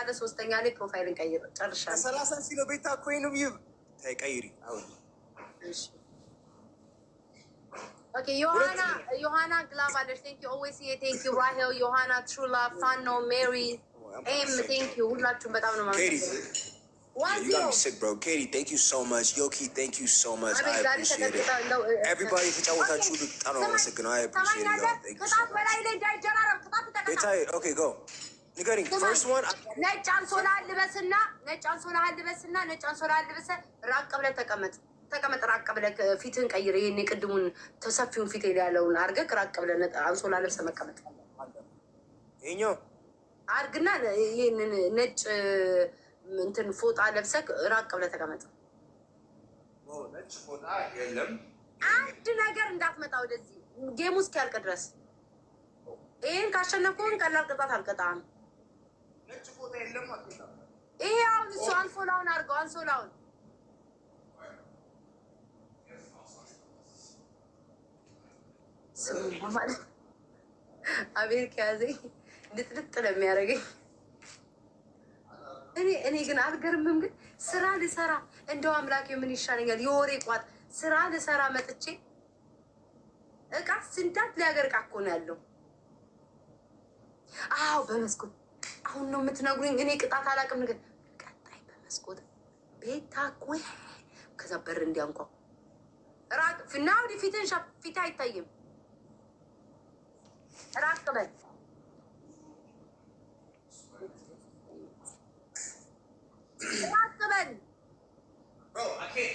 ካለ ሶስተኛ ላይ profile ን ቀይር። ጨርሻለሁ። ከ30 ሲሎ ቤታ coin ኑ ተይ ቀይሪ አሁን። እሺ okay። ዮሐና፣ ዮሐና glove አለች። Thank you always፣ thank you ራሄል፣ ዮሐና፣ True Love፣ ፋኖ፣ ሜሪ ኤም፣ thank you ሁላችሁም በጣም ነው Katie, የማመሰግነው። One you got ዜሮ me sick, bro. Katie, thank you so much. Yoki, thank you so much. I አቤት ዛሬ appreciate it. ተቀጥቅጠ እንደው Everybody የተጫወታችሁ ሁሉ በጣም ነው የማመሰግነው። I appreciate it, y'all. Thank you so ቅጣት much. በላይ ላይ እንዳይጀራረብ ቅጣት ተቀጣ። ቤታዬ, okay, go. ንገሪኝ። First one. ነጭ አንሶላ ልበስና፣ ነጭ አንሶላ ልበስና፣ ነጭ አንሶላ ልበሰ ራቅ ብለህ ተቀመጥ፣ ተቀመጥ። ራቅ ብለህ ፊትህን ቀይር። ይሄን የቅድሙን ተሰፊውን ፊት ያለውን አድርገህ ራቅ ብለህ አንሶላ ለብሰህ መቀመጥ። ይኸኛው? አድርግና ይህንን ነጭ እንትን ፎጣ ለብሰህ ራቅ ብለህ ተቀመጥ። ነጭ ፎጣ የለም። አንድ ነገር እንዳትመጣ ወደዚህ game ኡ እስኪያልቅ ድረስ። ይህን ካሸነፍኩህን ቀላል ቅጣት አልቀጣም። ነጭ ፎጣ የለም። ይሄ አሁን እሱ አንሶላውን አድርገው፣ አንሶላውን። ስሙ ማለት አቤል ከያዘኝ ልጥልጥ ነው የሚያደርገኝ። እኔ ግን አልገርምም። ግን ስራ ልሰራ እንደው አምላኬ ምን ይሻለኛል? የወሬ ቋጥ ስራ ልሰራ መጥቼ እቃ ስንዳት ሊያገር እቃ እኮ ነው ያለው። አዎ በመስኮት አሁን ነው የምትነግሩኝ። እኔ ቅጣት አላውቅም። ነገር ቀጣይ በመስኮት ቤታ ኩ ከዛ በር እንዲያንኳ ራቅ ና ወዲህ ፊትን ፊት አይታይም። ራቅ በል፣ ራቅ በል።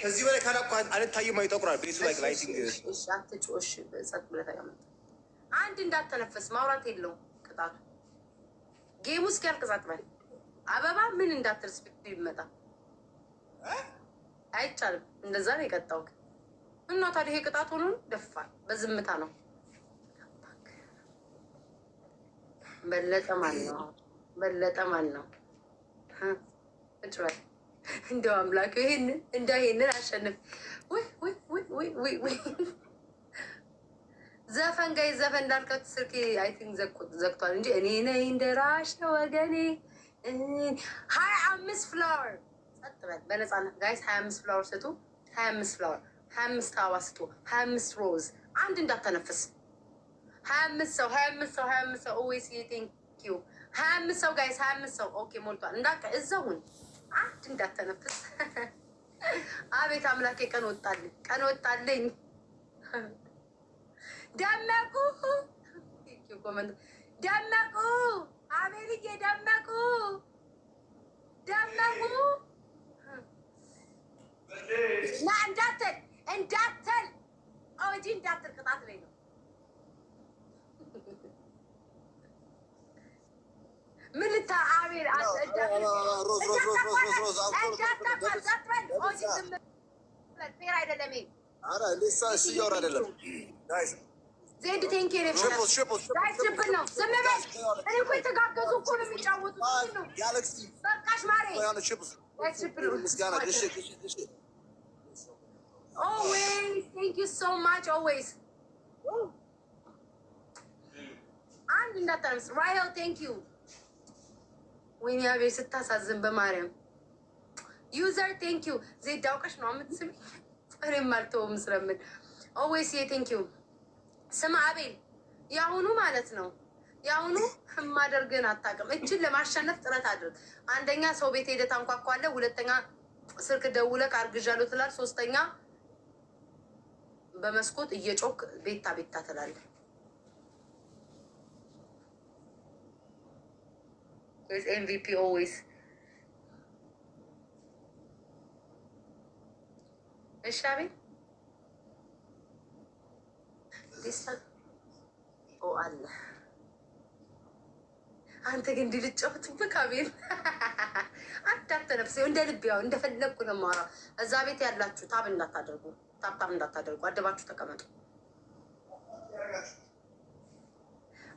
ከዚህ በላይ ካላኩ አልታይም፣ ይጠቁራል ቤቱ ላይ lighting። እሺ አትጩህ። እሺ ጸጥ ብለህ ተቀመጥ። አንድ እንዳተነፈስ ማውራት የለውም ቅጣቱ። Game ኡ እስኪያልቅ ጸጥ በል። አበባ ምን እንዳትርስ ቢመጣ አይቻልም። እንደዛ ነው የቀጣው። እና ታዲያ ይሄ ቅጣት ሆኖ ደፋል። በዝምታ ነው። በለጠ ማን ነው? በለጠ ማን ነው? ቁጭ በል። እንደው አምላክ ይሄንን እንደው ይሄንን አሸንፍ። ውይ ውይ ውይ ውይ ውይ ውይ፣ ዘፈን ጋይ ዘፈን እንዳልከት ስልኬ I think ዘግቷል እንጂ እኔ ነኝ እንደራሽ ወገኔ። 25 flower ጸጥ በል በነፃነት guys። 25 flower ስጡ። 25 flower፣ 25 አበባ ስጡ። 25 ሮዝ፣ አንድ እንዳተነፍስ። 25 ሰው፣ 25 ሰው፣ 25 ሰው። Always thank you። 25 ሰው guys፣ 25 ሰው። Okay ሞልቷል። እንዳቀ እዛውን አንድ እንዳተነፍስ። አቤት አምላኬ ቀን ወጣልኝ፣ ቀን ወጣልኝ። ደመቁ comment ደመቁ፣ አቤልዬ ደመቁ፣ ደመቁ ና እንዳትል፣ እንዳትል ኦጂ እንዳትል፣ ቅጣት ላይ ነው። ምን ልታ አቤል እንዳታቋርጥ፣ ዝም በል፣ fair አይደለም ይሄ። እሱ እያወራ አይደለም። ዜድ thank you guys፣ triple ነው። ዝም በል። እኔ እኮ የተጋገዙ እኮ ነው የሚጫወቱት። ነው በቃሽ ማሬ። Guys triple ነው። Always thank you so much always። አንድ እንዳታነስ። ራሄል thank you። ወይኔ አቤል ስታሳዝን በማርያም። User thank you። ዜድ አውቀሽ ነው የምትስሚ። እኔም አልተውም ስለምን። Always thank you። ስማ አቤል፣ የአሁኑ ማለት ነው የአሁኑ የማደርግህን አታውቅም። እችን ለማሸነፍ ጥረት አድርግ። አንደኛ ሰው ቤት ሄደህ ታንኳኳለህ። ሁለተኛ ስልክ ደውለህ አርግዣለሁ ትላለህ። ሶስተኛ በመስኮት እየጮክ ቤታ ቤታ ትላለህ። MVP always። እሺ አቤል አለ። አንተ ግን እንዲህ ልጫወትብህ አቤል፣ አዳተነፍስ እንደ ልብ ያው እንደፈለግኩ ነው የማወራው። እዛ ቤት ያላችሁ tap እንዳታደርጉ፣ tap tap እንዳታደርጉ፣ አደባችሁ ተቀመጡ።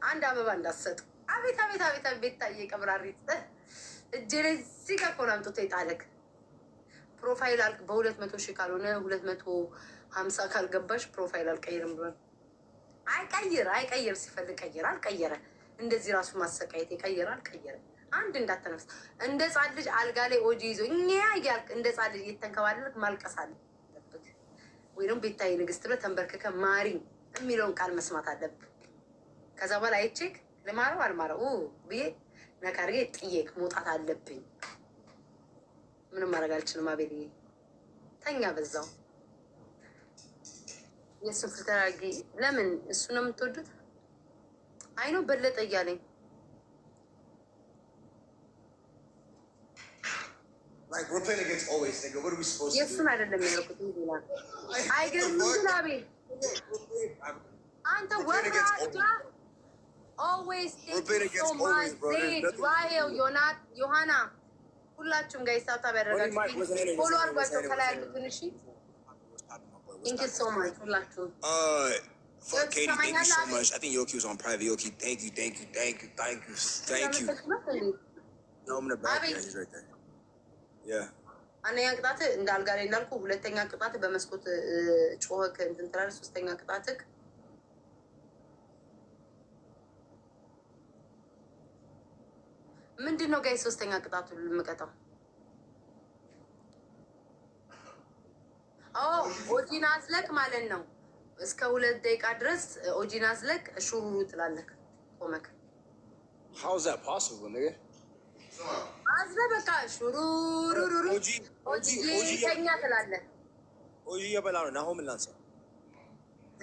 አንድ አበባ እንዳትሰጡ። አቤት አቤት አቤት አቤት ታየ ቀብራሪት እጄ ላይ እዚህ ጋር እኮ ነው አምጥቶ የጣለክ። Profile በ200,000 ካልሆነ 250 ካልገባሽ profile አልቀይርም ብሎ አይቀይር አይቀይር፣ ሲፈልግ ቀይር አልቀየረ። እንደዚህ ራሱ ማሰቃየት የቀየረ አልቀየረ። አንድ እንዳተነፍስ። እንደ ህጻን ልጅ አልጋ ላይ ኦጂ ይዞ እኛ እያልክ እንደ ህጻን ልጅ እየተንከባለልክ ማልቀስ አለብህ። ወይ ደግሞ ቤታዬ ንግስት ብለህ ተንበርክከህ ማሪ የሚለውን ቃል መስማት አለብህ። ከዛ በኋላ አይቼክ ልማረው አልማረው ብዬ ነካ አድርጌ ጥዬክ መውጣት አለብኝ። ምንም ማድረግ አልችልም። አቤልዬ ተኛ በዛው። የእሱን filter አድርጊ። ለምን እሱ ነው የምትወዱት? አይኖ በለጠ እያለኝ። Like, we're playing against always, nigga. What are we supposed to do? የእሱን አይደለም ያልኩት። ሌላ አይገርምም። ግን አቤል አንተ ወራዳ always, thank you so much. ዜድ፣ ራሄል፣ ዮሐና፣ ሁላችሁም guys tap tap ያደረጋችሁ follow አድርጓቸው ከላይ ያሉትን። እሺ፣ thank you so much ሁላችሁም። Fuck Katie, thank you so much. I think Yoki was on private. Yoki, thank you, thank you, thank you, thank you, thank you. No, I'm in the back. Yeah, he's right there. Yeah. አንደኛ ቅጣት እንደ አልጋ ላይ እንዳልኩ፣ ሁለተኛ ቅጣት በመስኮት ጮኸክ እንትን ትላለህ። ሶስተኛ ቅጣትክ ምንድን ነው guys? ሶስተኛ ቅጣቱ የምቀጣው ኦጂን አዝለክ ማለት ነው። እስከ 2 ደቂቃ ድረስ ኦጂን አዝለክ ሹሩሩ ትላለክ ቆመክ። How is that possible, nigga? አዝለ በቃ ሹሩሩሩሩ ኦጂ ኦጂ ተኛ ትላለህ። ኦጂ እየበላ ነው። ናሆም ላንሳ።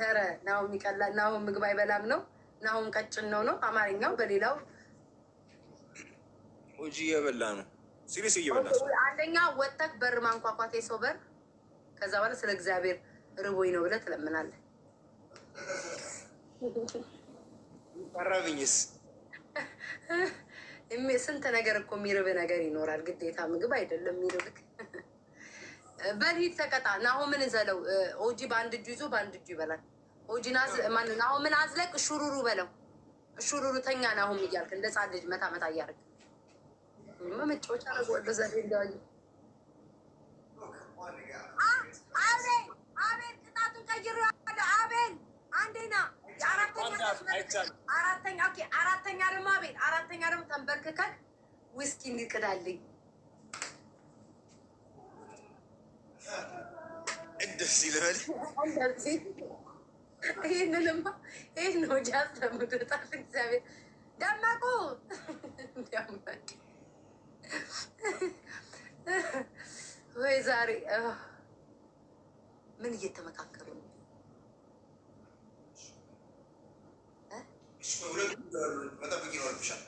ኧረ ናሆም ይቀላል። ናሆም ምግብ አይበላም ነው። ናሆም ቀጭን ነው ነው አማርኛው በሌላው። ኦጂ እየበላ ነው። Serious እየበላ ነው። አንደኛ ወጥተህ በር ማንኳኳት፣ የሰው በር። ከዛ በኋላ ስለ እግዚአብሔር ርቦኝ ነው ብለህ ትለምናለህ። ቀረብኝስ? ስንት ነገር እኮ የሚርብ ነገር ይኖራል። ግዴታ ምግብ አይደለም የሚርብክ። በል ሂድ ተቀጣ። ናሆምን እዘለው። ኦጂ በአንድ እጁ ይዞ በአንድ እጁ ይበላል። ኦጂን ማነው ናሆምን አዝለቅ ሹሩሩ በለው። ሹሩሩ ተኛ ናሆም እያልክ እንደ ህፃን ልጅ መታ መታ እያደረግ መጫወቻ አደርገዋለሁ ዛሬ እንደዋየ። አቤል፣ አቤል፣ ቅጣቱን ቀይሬዋለሁ። አቤል አንዴና አራተኛ አራተኛ okay፣ አራተኛ ደግሞ አቤል፣ አራተኛ ደግሞ ተንበርክከህ ውስኪ እንዲቅዳልኝ። እንደዚህ ልበል? እንደዚህ። ይህንንማ ይህን ወጂ አስለምዶታል። እግዚአብሔር ደመቁ ደመቅ ወይ ዛሬ ምን እየተመካከሩ ነው? መጠበቅ ይኖርብሻል።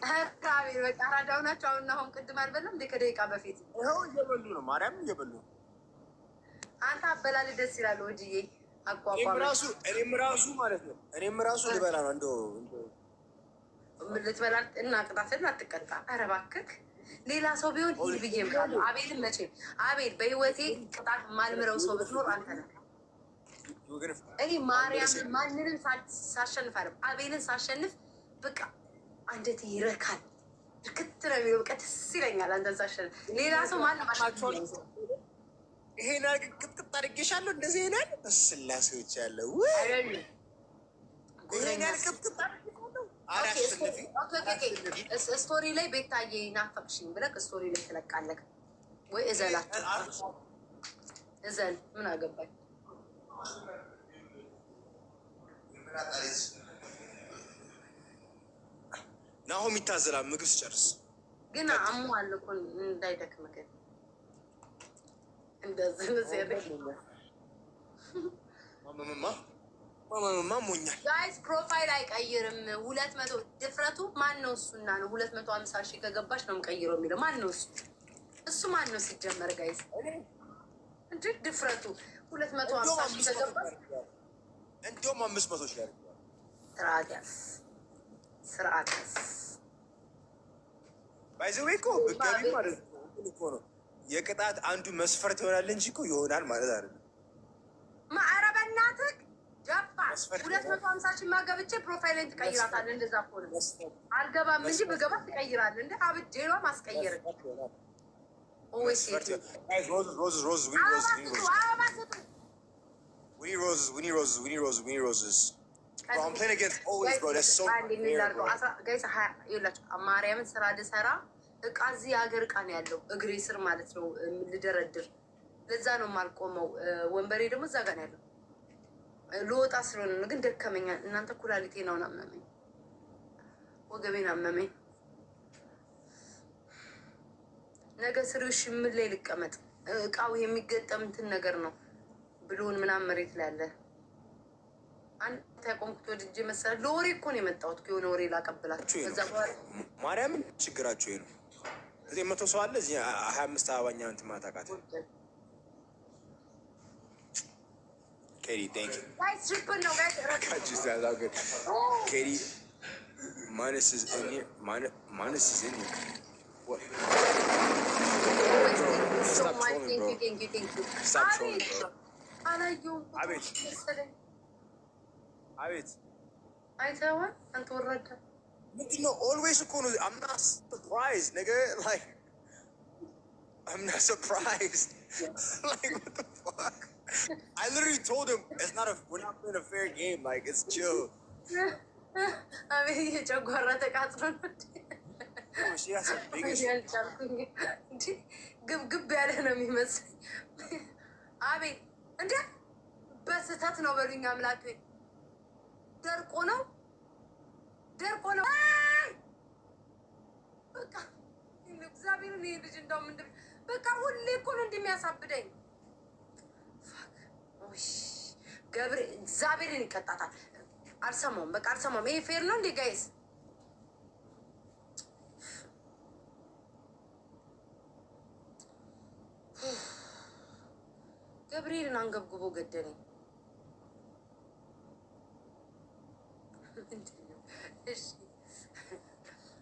ኧረ አቤል በቃ አራዳው ናቸው። አሁን አሁን ቅድም አልበላም እንደ ከደቂቃ በፊት? ይኸው እየበሉ ነው። ማርያም እየበሉ ነው። አንተ አበላል ደስ ይላል። ወጅዬ እኔም አቋቋም ራሱ እኔም ራሱ ማለት ነው። እኔም ራሱ ልበላ ነው እንደው እንደው ልትበላ እና ቅጣትን አትቀጣ። ኧረ እባክህ ሌላ ሰው ቢሆን ሂድ ብዬ እምላለሁ። አቤልን መቼም አቤል በህይወቴ ቅጣት የማልምረው ሰው ብትኖር አንተ ነህ። እኔ ማርያምን ማንንም ሳሸንፍ አለ አቤልን ሳሸንፍ በቃ አንጀቴ ይረካል። እርክት ነው የሚለው፣ በቃ ደስ ይለኛል። አንተን ሳሸንፍ ሌላ ሰው ማንም አሸንፍ ይሄን ቅጥቅጥ አድርጌሻለሁ። እንደዚህ ይሄን ያህል በስላሴዎች ያለ አይደለም። ይሄን ያህል ቅጥቅጥ አድርጌሻለሁ። ኧረ አሸንፊ። Story ላይ ቤታዬ ናፈቅሽኝ ብለህ story ላይ ትለቃለህ ወይ? እዘላቸው እዘል፣ ምን አገባኝ። ናሆም ይታዘላል ምግብ ስጨርስ። ግን አሞ አለ እኮ እንዳይደክም ግን እንደዚህ ነው ሲያደርግ። ማመምማ ማመምማ ሞኛል። Guys, profile አይቀይርም። 200 ድፍረቱ ማን ነው? እሱና ነው 250,000 ከገባች ነው የምቀይረው የሚለው ማን ነው? እሱ እሱ ማን ነው ሲጀመር? Guys እንጂ ድፍረቱ 250,000 ከገባች እንደውም 500,000 ያደርገዋል። ስርዓት ያዝ፣ ስርዓት ያዝ። By the way እኮ ብትገቢ ማለት ነው እንትን እኮ ነው፣ የቅጣት አንዱ መስፈርት ይሆናል እንጂ እኮ ይሆናል ማለት አይደለም። ኧረ በእናትህ ጃፓ መስፈርት 250,000 ማገብቼ profile ን ትቀይራታለህ። እንደዛ እኮ ነው። አልገባም እንጂ ብገባ ትቀይራለህ። እንደ አብጄ ነው ማስቀየር። ወይ መስፈርት ይሆናል። Guys, roses, roses, roses, we need አበባ roses, we need ስጡ፣ roses. አበባ ስጡ። We need roses, we need roses, we need roses, we need roses. Bro, I'm playing against always, bro. That's so አንድ fair, የሚላርገው bro. Guys ይላችሁ ማርያምን ስራ ልሰራ እቃ እዚህ የሀገር እቃ ነው ያለው እግሬ ስር ማለት ነው ልደረድር። ለዛ ነው የማልቆመው። ወንበሬ ደግሞ እዛ ጋር ነው ያለው። ልወጣ ስለሆነ ነው፣ ግን ደከመኛ። እናንተ ኩላሊቴን አሁን አመመኝ፣ ወገቤን አመመኝ። ነገ ስሪው ምን ላይ ልቀመጥ? እቃው የሚገጠም እንትን ነገር ነው ብሎን ምናምን መሬት ላይ አለ። አንድ ያቆምኩት ወድጄ መሰለህ። ለወሬ እኮ ነው የመጣሁት፣ የሆነ ወሬ ላቀብላችሁ። ከዛ በኋላ ማርያምን ችግራችሁ ይሄ ነው። 900 ሰው አለ እዚህ 25 አበባኛ እንትን ማለት አቃተኝ። Katie, thank you. Guys, triple ነው guys። Got you, sounds all good. Katie, minus is in here. Minus is in here. What? So Stop much. trolling, Thank bro. you, thank you, thank you. Stop trolling, አቤት bro. አላየሁም። አቤት። መሰለኝ። አቤት። አይተኸዋል አንተ ወራዳ። ምንድን ነው? Always እኮ ነው። I'm not surprised, nigga. Like, I'm not surprised. Like, what the fuck? I literally told him it's not a we're not playing a fair game. Like, it's chill. አቤት የጨጓራ ተቃጥሎ ነው እንዴ? Bro, she has some big ass ያልቻልኩኝ እንዴ ግብግብ ያለ ነው የሚመስለኝ። አቤት እንዴ በስህተት ነው በሉኝ። አምላክ ደርቆ ነው ደርቆ ነው። አይ! በቃ እግዚአብሔርን ይሄ ልጅ እንደው ምንድን በቃ ሁሌ እኮ ነው እንደሚያሳብደኝ። Fuck። ውይ ገብሬ እግዚአብሔርን ይቀጣታል። አልሰማውም፣ በቃ አልሰማውም። ይሄ fair ነው እንዴ guys? ገብርኤልን አንገብግቦ ገደለኝ። እሺ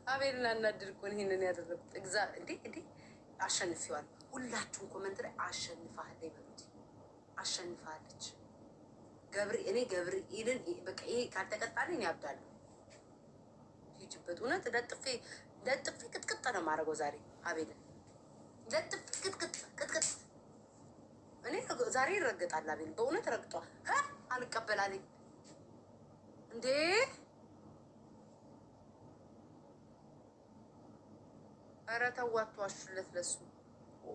አቤልን አናድር እኮ ነው ይሄንን ያደረጉት። እንዴ እንዴ አሸንፊዋል። ሁላችሁም comment ላይ አሸንፋለች በሉት። አሸንፋለች። እኔ ገብርኤልን በቃ ይሄ ካልተቀጣልኝ እኔ አብዳለሁ። ሂጅበት። እውነት ለጥፌ ለጥፌ ቅጥቅጥ ነው የማደርገው ዛሬ አቤልን ለጥፌ ቅጥቅጥ ቅጥቅጥ። እኔ ዛሬ ይረገጣል አቤል በእውነት ረግጧል። አልቀበላለኝ እንዴ። ኧረ ተው አትዋሹለት። ለሱ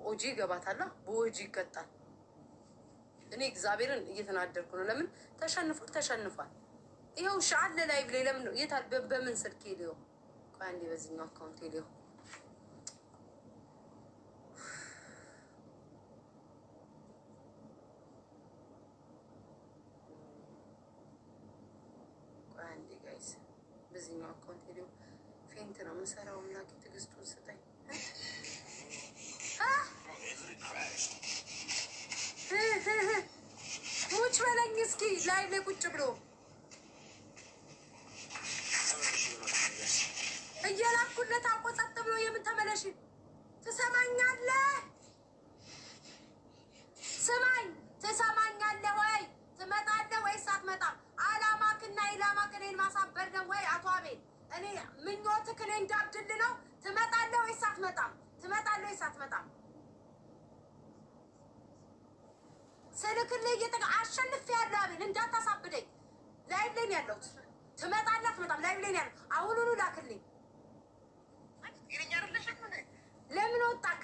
OG ይገባታላ፣ በ OG ይቀጣል። እኔ እግዚአብሔርን እየተናደርኩ ነው። ለምን ተሸንፏል? ተሸንፏል። ይኸው እሺ አለ live ላይ ለምን ነው የት አለ? በምን ስልክ ሊዮ? ቆይ አንዴ በዚህኛው account ሊዮ። ቆይ አንዴ guys፣ በዚህኛው account ሊዮ። Faint ነው የምሰራው። አምላኬ ትዕግስቱን ስጠኝ። ሙች በለኝ እስኪ live ላይ ቁጭ ብሎ እየላኩለት አውቆ ጸጥ ብሎ የምን ተመለሽ? ትሰማኛለህ? ስማኝ፣ ትሰማኛለህ ወይ? ትመጣለህ ወይስ አትመጣም? አላማክና ኢላማክ እኔን ማሳበድ ነው ወይ? አቶ አቤል፣ እኔ ምኞትክ እኔ እንዳብድል ነው? ትመጣለህ ወይስ አትመጣም? ትመጣለህ ወይስ አትመጣም? ስልክልህ እየጠቀ አሸንፌያለሁ። አቤል እንዳታሳብደኝ። Live ላይ ነው ያለሁት። ትመጣለህ አትመጣም? Live ላይ ነው ያለሁት። አሁኑኑ ላክልኝ። ለምን ወጣክ?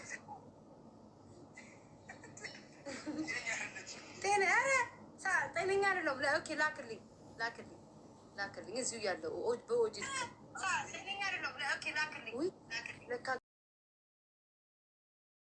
ጤና ኧረ ጤነኛ አይደለሁም። Okay ላክልኝ፣ ላክልኝ፣ ላክልኝ። እዚሁ ያለው በ OG ውይ ለካ